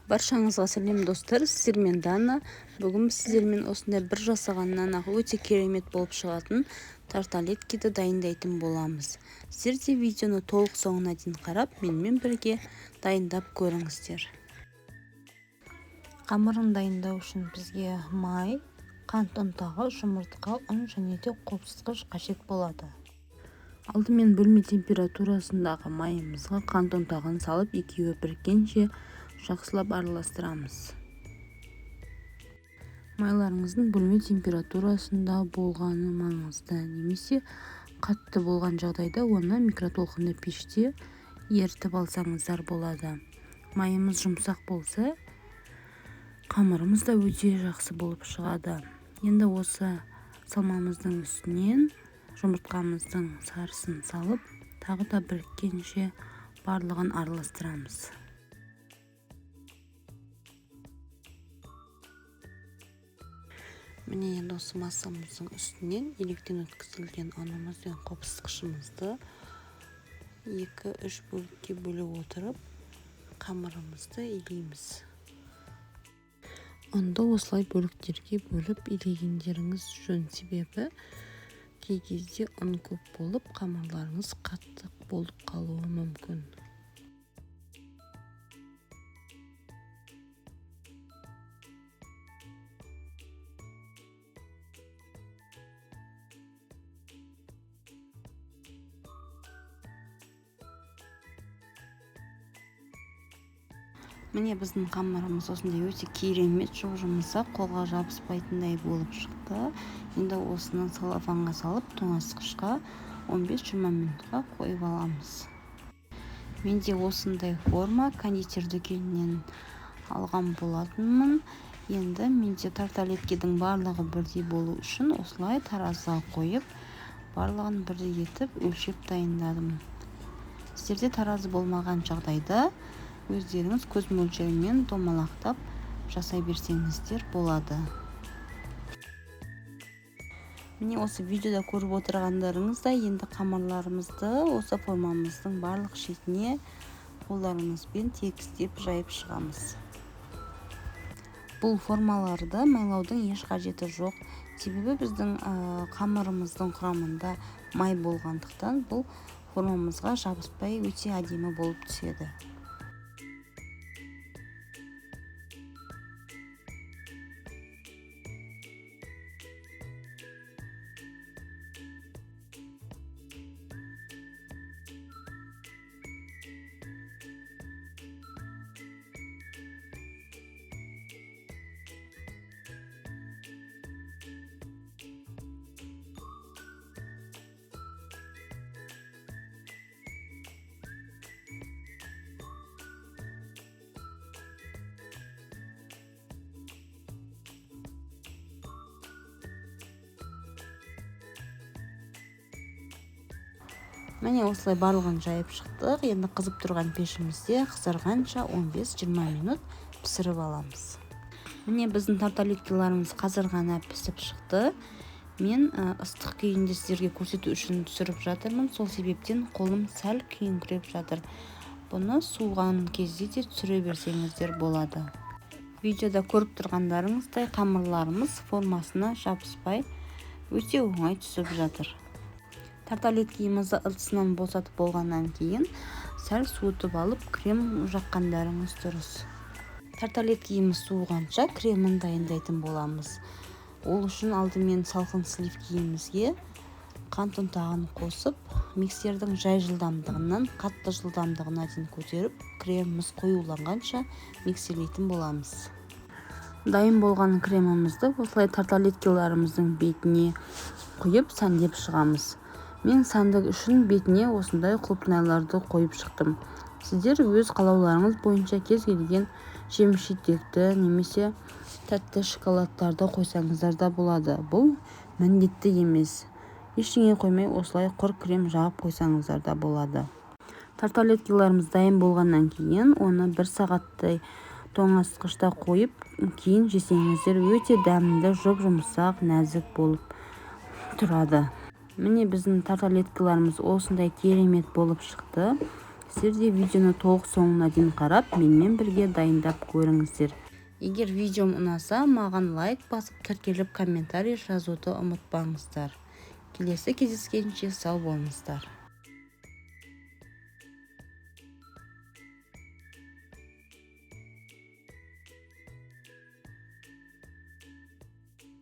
Баршаңызға сәлем, достар! Сіздермен Дана. Бүгін біз сіздермен осындай бір жасағаннан ақ өте керемет болып шығатын тарталеткиді дайындайтын боламыз. Сіздер де видеоны толық соңына дейін қарап, менімен бірге дайындап көріңіздер. Қамырын дайындау үшін бізге май, қант ұнтағы, жұмыртқа, ұн және де қопсытқыш қажет болады. Алдымен бөлме температурасындағы майымызға қант ұнтағын салып, екеуі біріккенше жақсылап араластырамыз. Майларыңыздың бөлме температурасында болғаны маңызды, немесе қатты болған жағдайда оны микротолқынды пеште ерітіп алсаңыздар болады. Майымыз жұмсақ болса, қамырымыз да өте жақсы болып шығады. Енді осы салмамыздың үстінен жұмыртқамыздың сарысын салып, тағы да біріккенше барлығын араластырамыз. Міне, енді осы массамыздың үстінен електен өткізілген ұнымыз бен қопсытқышымызды 2-3 бөлікке бөліп отырып, қамырымызды илейміз. Ұнды осылай бөліктерге бөліп илегендеріңіз жөн, себебі кей кезде ұн көп болып, қамырларыңыз қатты болып қалуы мүмкін. Міне, біздің қамырымыз осындай өте керемет жұп-жұмсақ, қолға жабыспайтындай болып шықты. Енді осыны целлофанға салып, тоңазытқышқа 15-20 минутқа қойып аламыз. Менде осындай форма кондитер дүкенінен алған болатынмын. Енді менде тарталеткидің барлығы бірдей болу үшін осылай таразыға қойып, барлығын бірдей етіп өлшеп дайындадым. Сіздерде таразы болмаған жағдайда өздеріңіз көз мөлшерімен домалақтап жасай берсеңіздер болады. Міне, осы видеода көріп отырғандарыңыздай, енді қамырларымызды осы формамыздың барлық шетіне қолдарымызбен тегістеп жайып шығамыз. Бұл формаларды майлаудың еш қажеті жоқ, себебі біздің қамырымыздың құрамында май болғандықтан бұл формамызға жабыспай өте әдемі болып түседі. Міне, осылай барлығын жайып шықтық. Енді қызып тұрған пешімізде қызарғанша 15-20 минут пісіріп аламыз. Міне, біздің тарталеткиларымыз қазір ғана пісіп шықты. Мен ыстық күйінде сіздерге көрсету үшін түсіріп жатырмын. Сол себептен қолым сәл күйіңкіреп жатыр. Бұны суыған кезде де түсіре берсеңіздер болады. Видеода көріп тұрғандарыңыздай қамырларымыз формасына жабыспай өте оңай түсіп жатыр. Тарталеткиімізді ыдысынан босатып болғаннан кейін сәл суытып алып, крем жаққандарыңыз дұрыс. Тарталеткиіміз суығанша кремін дайындайтын боламыз. Ол үшін алдымен салқын сливкиімізге қант ұнтағын қосып, миксердің жай жылдамдығынан қатты жылдамдығына дейін көтеріп, креміміз қоюланғанша миксерлейтін боламыз. Дайын болған кремімізді осылай тарталеткиларымыздың бетіне құйып сәндеп шығамыз. Мен сәндік үшін бетіне осындай құлпынайларды қойып шықтым. Сіздер өз қалауларыңыз бойынша кез келген жеміс-жидекті немесе тәтті шоколадтарды қойсаңыздар да болады. Бұл міндетті емес. Ештеңе қоймай осылай құр крем жағып қойсаңыздар да болады. Тарталеткиларымыз дайын болғаннан кейін оны бір сағаттай тоңазытқышта қойып, кейін жесеңіздер өте дәмді, жұп-жұмсақ, нәзік болып тұрады. Міне, біздің тарталеткиларымыз осындай керемет болып шықты. Сіздер де видеоны толық соңына дейін қарап, менімен бірге дайындап көріңіздер. Егер видеом ұнаса, маған лайк басып, тіркеліп, комментарий жазуды ұмытпаңыздар. Келесі кездескенше сау болыңыздар.